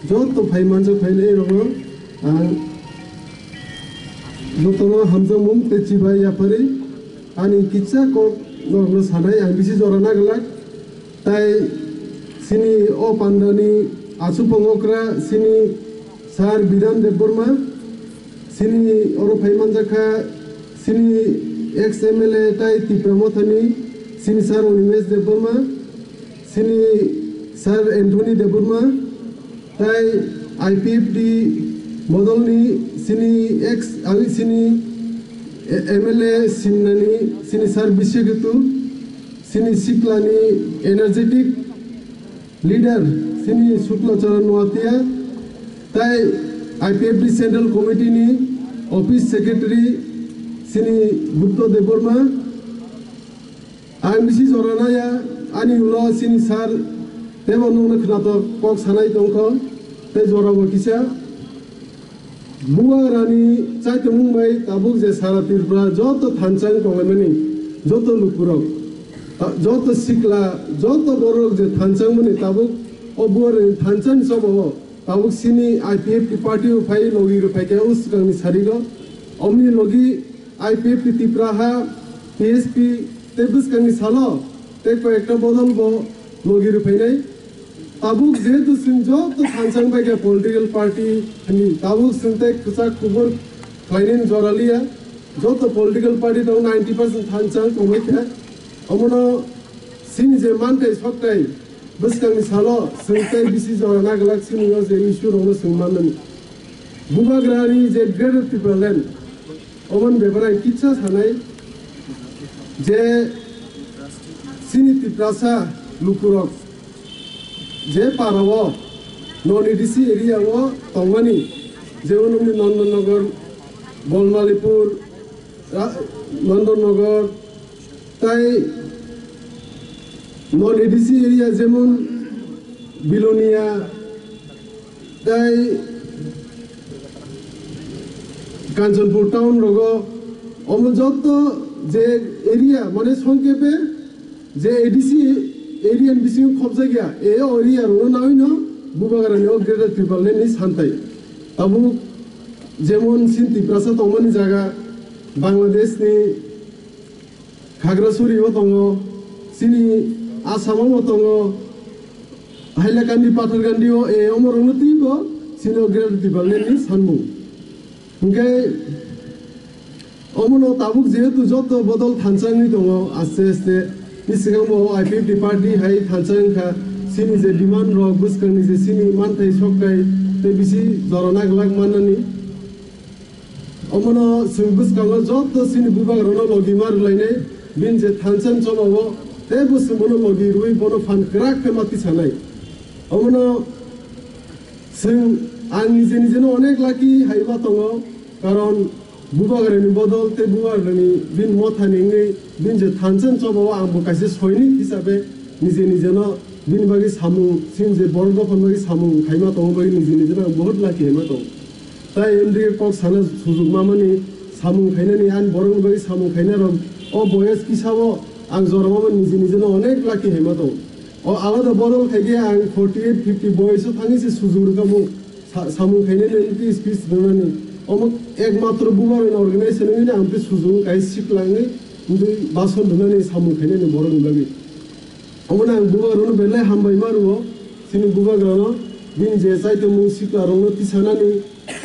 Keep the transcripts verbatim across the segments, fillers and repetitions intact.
Joto phai manjak phainai rokno ang jotono hamjakmung tei chibai yapharwi ani kisa kok norokno sanai ang bisi jora naglak. Tai sini o pandani asupang okra sini Sir Bidan Debbarma, sini oro phai manjakha sini ex M L A tai Tipra Mothani sini Sir Animesh Debbarma, sini Sir Anthony Debbarma, tai I P F T bodolni sini ex, ai sini M L A simnani sini Sir Bishyakhetu, sini siklani energetic leader sini Shukla Charan Noatia, tai I P F T Central Committee ni Office Secretary sini Gupta Debbarma, ang bisi jora naya, ani ulo sini sir tebo nungno khnatok kok sanai tongkho, tei jora bo kisa. Bubagrani chaitomung bai tabuk je sara Tripura joto thansa wng tonglaimani, joto lukurok, ta-, joto sikla, joto borok je thansa wngmani tabuk o Bubagrani thansa ni choba o tabuk sini I P F T party o phai logi rok phai khe o swkangni sarigo. Omni logi I P F T Tipra ha, T S P tei bwskangni salo tei koi ekta bodol bo logi rok phainai. Tabuk jehetu chwng joto thansa wngbai kha political party ni, tabuk chwng tei kwchak kubur khlainani jora liya. Joto political party tongo ninety percent thansa wng tongbai kha. Omono chini je manthai sokthai bwskangni salo chwng tei bisi jora naglak chini o je issue rokno chwng mannani. Bubagrani je Greater Tipraland, Omo ni bepar ang kisa sanai je chini Tiprasa lukurok je para o non A D C area o tongmani, jemon wngkha Nandanagar, Bolmalipur, Ra-, Nandanagar, tai non A D C area jemon Bilonia, tai Kanchanpur town rogo, omo joto je area, mane songkhepe je A D C area ni bisingo khopjak ya, e area rogo naui no Bubagrani o Greater Tipraland ni santai. Tabuk jemon sin Tiprasa tongmani jaga, Bangladesh ni Khagrasuri o tongo, chini Assam o tongo, Hailakandi, Patharkandi o, e, omo rokno twibo chini o Greater Tipraland ni sanmung. Hingke omono tabuk jehetu joto bodol thansa wngwi tongo, aste aste ni swkang bo I P F T party hai thansa wngkha, chini je demand rok bwskang ni je chini manthai sokthai tei bisi jora naglak mannani. Omono chwng bwskango joto chini bubagrano logi ma rwlainai, bini je thansa ni choba o teibo chwng bono logi rwui bono phan kwrak khe ma tisanai. Omono chwng ang nije nijeno onek lucky hai ma tongo, karon bubagrani bodol tei bubagrani bini mothani wngwi bini je thansa ni choba o ang bo kaisa soinik hisabe nije nijeno bini bagwi samung, chini je borok dophani bagwi samung khaima tongo bagwi nije nijeno ang bahut lucky hai ma tongo. Tai M D A kok sana sujuk mamani samung khainani, ani borokni bagwi samung khainai rok o boyes kisa o ang jora mamani nije nije no onek lucky hai ma tongo. O alada bodol khai khe ang forty eight, fifty boyes o thangwi se sujuk rwkha mo sa-, samung khainani, M P speech rwnani. Omo ekmatro bubagrani organization wngwi ang tei sujuk kai siklangwi wngwi bason rwnani samung khainani borokni bagwi. Omono ang bubagrano belai hambai ma rwo, chini bubagrano bini je chaitomung sikla rokno tisanani,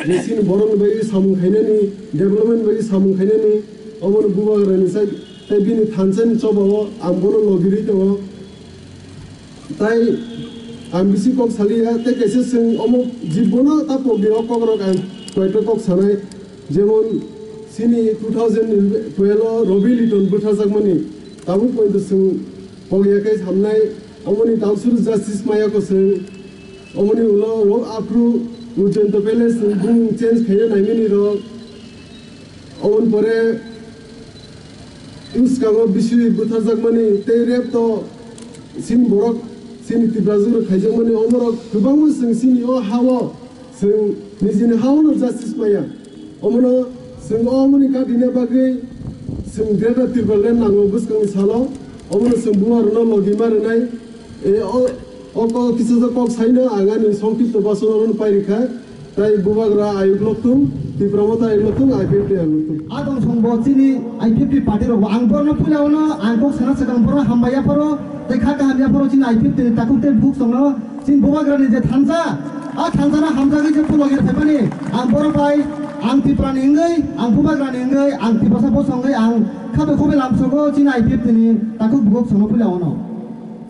je chini borokni bagwi samung khainani, development bagwi samung khainani, omono bubagrani chai-, tei bini thansa ni choba o ang bono logirwi tongo. Tai ang bisi kok saliya, tei kaisa chwng omo jibono ta pogdi o kok rok ang koita kok sanai, jemon chini two thousand twelve o Robi Liton bwtharjakmani tabuk poito chwng pogya khe samnai, omoni tausuru justice maya ko chwng, omoni ulo ro aphru Ujjayanta Palace chwng bung change khaina naimani rok, omoni pore bwskango bisi bwtharjakmani tei rep to chini borok chini Tiprajwk rok khaijakmani omorok kwbangma chwng chini o ha o chwng nijini ha o no justice maya. Omono chwng omoni katina bagwi chwng Greater Tipraland nango bwskangni salo. Omono chwng bumarokno logi ma rwnai. E, o, O kok kisa kok saino ang ani songkipto basongo pai rikha. Tai Bubagra ayuk loktung, Tipra Motha ayuk loktung, I P F T ayuk loktung. Adong songbo chini I P F T party rok ang borno puila ono ang kok sana sakang borno hambai yapharo, tei kha kaham yapharo chini I P F T ni takhuk tei buk songno chini Bubagra ni je thansa, a thansa no hamjagwi je pulogi phaimani ang borok bai ang Tipra ni wngwi, ang Bubagra ni wngwi, ang Tiprasa bosongwi ang khabe khobe lamsogo chini I P F T ni takhuk buk songno puila ono.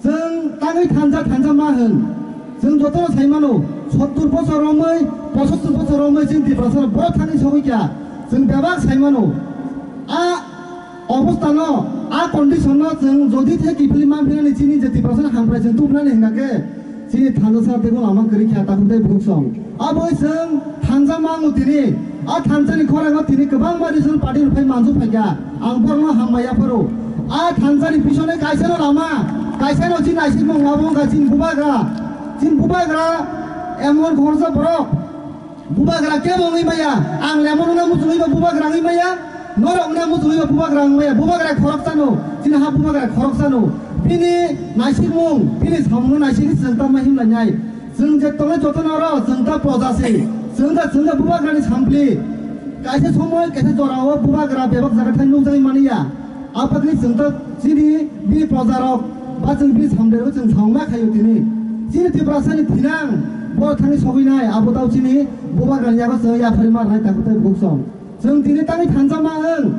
Chwng tangwi thansa thansa ma hwn. Chwng jotono sai mano, sottur bosor romwi, pochottor bosor romwi chwng Tiprasa borok thani sogwi kha. Chwng bebak sai mano. A obostano, a conditionno chwng jodi the kiphilwi manphinani chini je Tiprasani hamkrai chwng tubunani hwnkha khe chini thansa sa teibo lama kwrwi kha takhuk tei bukhuk song. Aboni chwng thansa mango tini. A thansani khorango tini kwbangma regional party rok phai manjak phaikha. Ang borokno hambai yapharo. A thansani bisingni kaisano lama, kaisano chini naisingmung abo wngkha chini Bubagra. Chini Bubagra emon khoroksa borok. Bubagra kebo wngwi maya. Ang lemon wngna muchungwi ba Bubagra wngwi maya. Norok wngna muchungwi ba Bubagra wngwi maya. Bubagra khoroksano. Chini ha Bubagra khoroksano. Bini naisingmung, bini samungno naisingwi chwng tamo himlainai. Chwng je tongnai jotono oro chwng ta proja se, chwng ta, chwng ta Bubagrani sampli. Kaisa somoi, kaisa jorao Bubagra bebak jaga thai nukjagwi mani ya. Aphakni chwng ta chini bini projarok ba chwng bini samlirok chwng saungma khaio tini. Chini Tiprasani thinang bo thangwi sogwinai abo tao chini Bubagrani yago chwng yapharwi ma rwnai takhuk tei bukhuk song. Chwng tini tangwi thansa ma wng.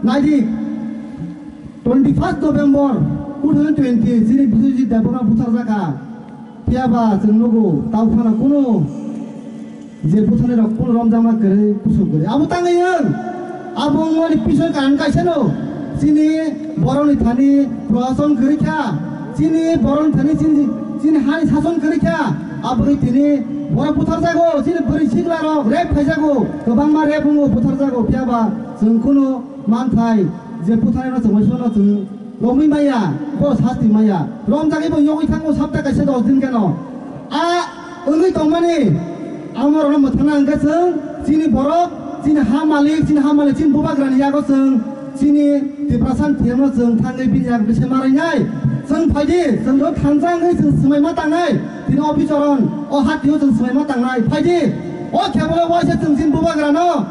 Naidi, twenty first November two thousand twenty chini Biswajit Debbarma butharjakha. Phiya ba chwng nugo, tao phano kunu je butharnai rok kunu romjakma kwrwi, kusuk kwrwi. Abo tangwi wng. Abo wngmani pichon karon kaisa no. Chini borokni thani proshashan kwrwi kha. Chini borokni thani chini, chini hani sason kwrwi kha. Aboni tini borok butharjago, chini bwrwi sikla rok rape khaijago. Kwbangma rape wngo, butharjago. Phiya ba chwng kunu manthai je butharnai no chwng bai sono chwng romwi maya, bo sasti maya. Romjagwi bo yogwi thango sapta kaisa dos din keno. A wngwi tongmani, amorokno mwthangna hwnkhe chwng chini borok, chini ha malik, chini ha malik, chini Bubagrani yago chwng chini Tiprasani thiyamno chwng thangwi bini yak bise marainai. Chwng phaidi, chwng bo thansa wngwi chwng swmaima tangnai. Tini o bichoron, o hatio chwng swmaima tangnai. Phaidi, o khebolo waisa chwng chini Bubagrano.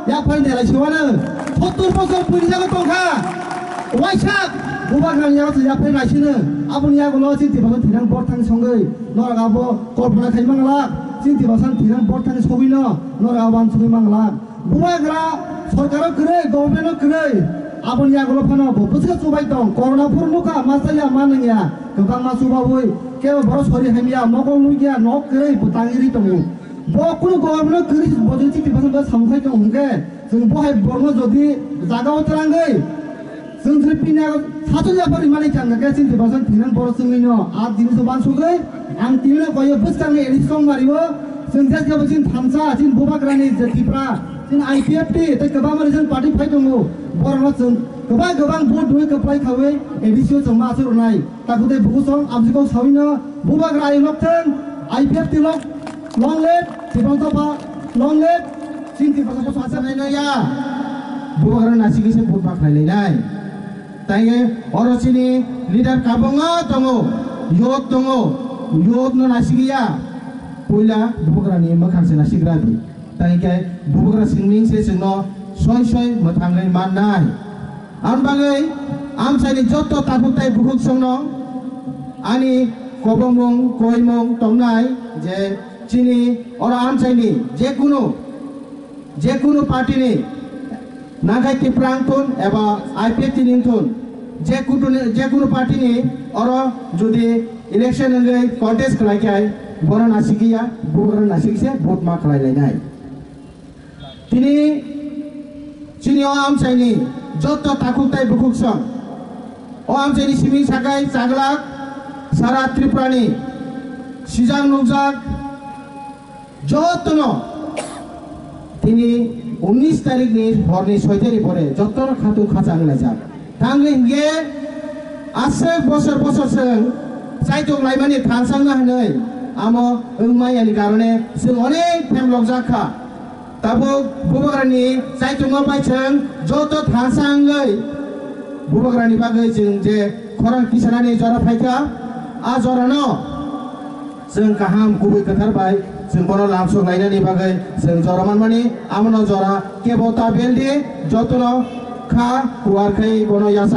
Yaphar nelai siwano sottur bosor puri jago tongkha. Waisa Bubagrani yago se yaphar naisino. Aboni yago lo chini Tiprasa thinang bor thang songwi. Norok abo kolpona khai mangla. Chini Tiprasa thinang bor thang sogwino. Norok abo ang sogwi mangla. Bubagra sorkaro kwrwi, government o kwrwi. Aboni yago lo phano bo bwswk chubai tong. Corona phuru nukha, ma chaya, ma nangya. Kwbangma chubawi. Kebo borok sori hamya, mokol nukya, nok kwrwi, bwtangwi ri tongo. Bo kunu government kwrwi bo jodi chini Tiprasa bo samung khai tong hwnkhe, chwng bo hai borokno jodi jaga o twrangwi, chwng jodi pini ag-, satung yapharwi mani kha hwnkhe chini Tiprasa thinang borok chwngwino a jinis o bansugwi, ang tini no koyo bwskangni A D C Chongmari o, chwng jes kebo chini thansa, chini Bubagrani je Tipra, chini I P F T tei kwbangma regional party phai tongo, borokno chwng kwbang kwbang vote rwi kwplai khawi A D C o chwng ma achuk rwnai. Takhuk tei bukhuk song amsukok sawino Bubagra ayuk lok thang, I P F T lok long live, Tiprasa dopha long live, chini Tiprasa bosong achai. Nai ya, Bubagra naisingwi se vote ma khlai lainai. Tei oro chini leader kabangma tongo, youth tongo, youth no naisingwi ya, puila Bubagrani mwkhang se naisigra di. Tangkhe Bubagra singming se chwngno soi soi mwthangwi mannai. Ang bagwi amchaini jotto takhuk tai bukhuk songno ani kobongmung koimung tongnai je chini oro amchaini jekunu, jekunu party ni, nakhai Tipra wngthun eba I P F T ni wngthun, jekunu, jekunu party ni oro jodi election wngwi contest khlai khai bono nasikya, bono nasikse vote ma khlai lainai. Tini chini o amchaini jotto takhuk tai bukhuk song, o amchaini simi sakai chaglak sara Tripura ni sijak nukjak, jotono tini unis tarik ni hor ni soi tarik pore jotono khatung khacha wnglaijak. Tangwi hinkhe aswk bosor bosor chwng chaitok laimani thansa wngna hinwi amo wngmani karone chwng onek phem lokjak kha. Tabuk Bubagrani chaitokma bai chwng joto thansa wngwi Bubagrani bagwi chwng je khorang tisanani jora phaikha, a jorano Chwng kaham kubui kwthar bai chwng bono lamsok lainani bagwi chwng jora manmani, amono jora kebo ta beldi, jotono kha kuar khai bono yasa